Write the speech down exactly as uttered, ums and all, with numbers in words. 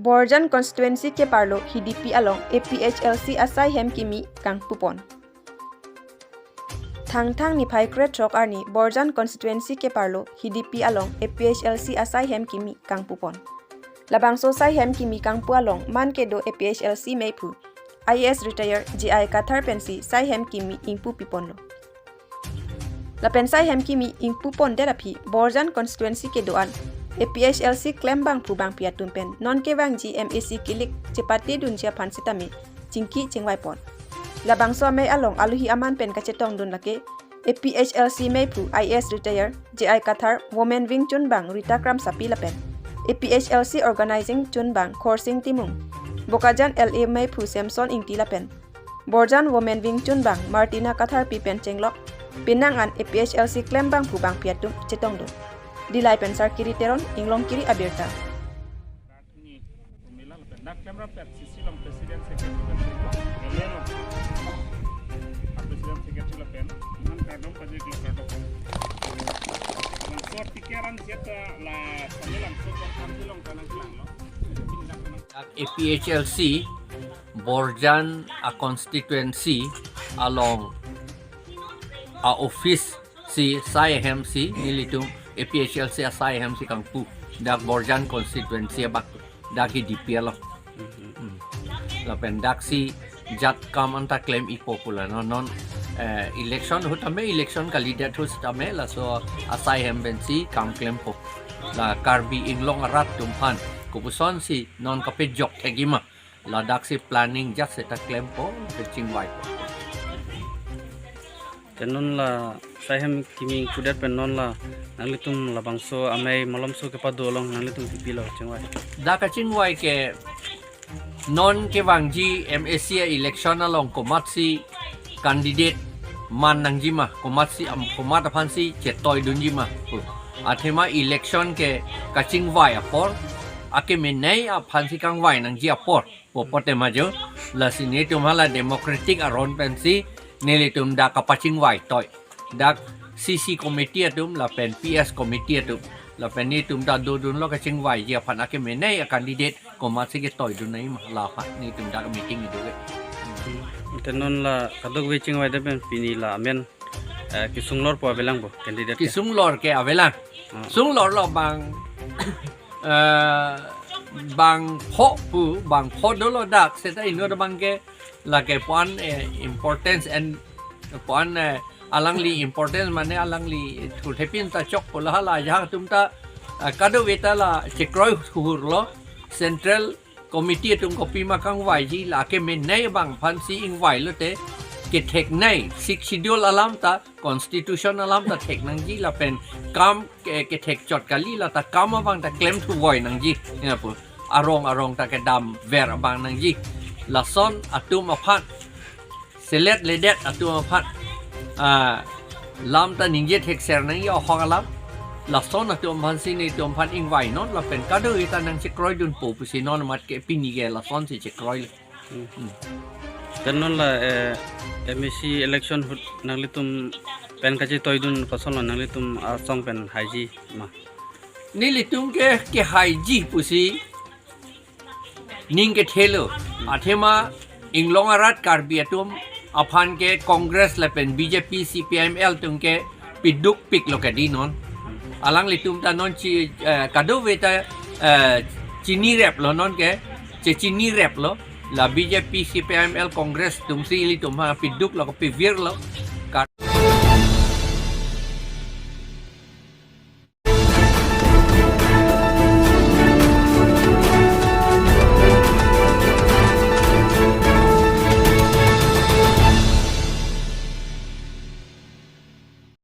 Borjan constituency keparlo Hidipi along A P H L C asai hem kimi kangpupon. Thangthang niphai krethrok arni Borjan constituency keparlo Hidipi along A P H L C asai hem kimi kangpupon. Labangso sai hem kimi kangpu along man kedo A P H L C meiphu I A S retire J I Kathar pensi sai hem kimi ingpupiponlo. Lapen sai hem kimi ingpupondet aphi Borjan constituency kedo-an A P H L C klem bangphu bangpi atum pen non kevangji M A C kilik chepatedunji aphan sitame chingki chingvaipon. Labangso amei along aluhi aman pen kachetongdun lake A P H L C meiphu I A S retire J I Kathar, Women Wing chunbang Rita Kramsapi lapen A P H L C organizing chunbang Khorsing Timung, Bokajan L A meiphu Samson Ingti lapen Borjan Women Wing chunbang Martina Katharpi pen chenglok penang an A P H L C klem bangphu bangpi atum chetongdun. Dillai pen Sarkiri Teron, Inglongkiri abirta. Dak klem rapet C C along president secretary pen chenglok, L A along a president secretary lapen man kardom pajir kilo kardom. Laso ticket an siat la Samilang so kon Samilang kanang klanglo. A P H L C Borjan a constituency along a office si sai hem si nelitum A P H L C asai hem si kangpu dak Borjan constituency abak dak Hidipi along. Hmm. Lapen dak si jat kam anta klem-ipo pulo non non, eh, election ahut tame, election kalidet ahut tame laso asai hem pensi kam klempo. La Karbi Anglong arat atum aphan kopuson si non kapejok thekji ma, ladak si planning jat seta klempo, kachingvai. Te non la sai hem kimi ingpudet pen non la nanglitum labangso amei malomso kepado along nanglitum kopilo chingvai? Dak kachingvai ke non kevangji M A C election along komatsi candidate man nangji ma, komatsi am, komat aphansi chetoidunji ma pu. Athema election ke kachingvai apor, akemenei aphansi kangvai nangji apor pu pote ma jo. Lasi netum hala democratic aron pensi nelitum dak kapachingvai toi. Dak C C committee atum lapen P S committee atum lapen netum ta dodunlo kachingvaiji aphan akemenei a candidate komatsi ketoidun nangji ma, la aphan netum dak meeting kedo ke. Te non la kadokave chingvaidet pen pini la amen, eh, kesunglorpo, avelangpo candidate ke? Kesunglor ke avelang. Hmm. Sunglorlo bang, eh, bangpho pu, bangpho dolo dak, seta inut abang ke lake puan, eh, importance and puan, eh, alangli importance mane alangli thurthepin ta chokpo, la hala ajahak atum ta, eh, kadokave ta la chekroi hurlo, central committee atum kopima kangvaiji, la akemenei abang aphansi ingvai lote ketheknei, Sixth Schedule alam ta, constitution alam ta thek nangji lapen kam ke, kethek chot kali, la ta kam abang ta klemthu voi nangji. Ina pu arong arong ta kedamver abang nangji. Lason atum aphan, selet ledet atum aphan, ah, lam ta ningje thekser nangji ahok alam. Lason atum aphansi netum aphan ingvainon lapen kadokave ta nangchekroidunpo pusi non amat ke pini ke lasonsi chekroi. Hmm. Hmm. Te non la, eh, M A C election ahut nanglitum pen kachetoidun kosonlo, nanglitum asong pen haiji ma? Nelitum ke, kehaiji pusi ning kethelo. Athema Inglong arat Karbi atum aphan ke Congress lapen B J P, C P I M L atum ke pidukpiklo kedi non. Alanglitum ta non chi, eh, kadokave ta, eh, chinireplo non ke, chechinireplo. La B J P, C P I M L, Congress atumsi ilitum ha piduklo, kepivirlo.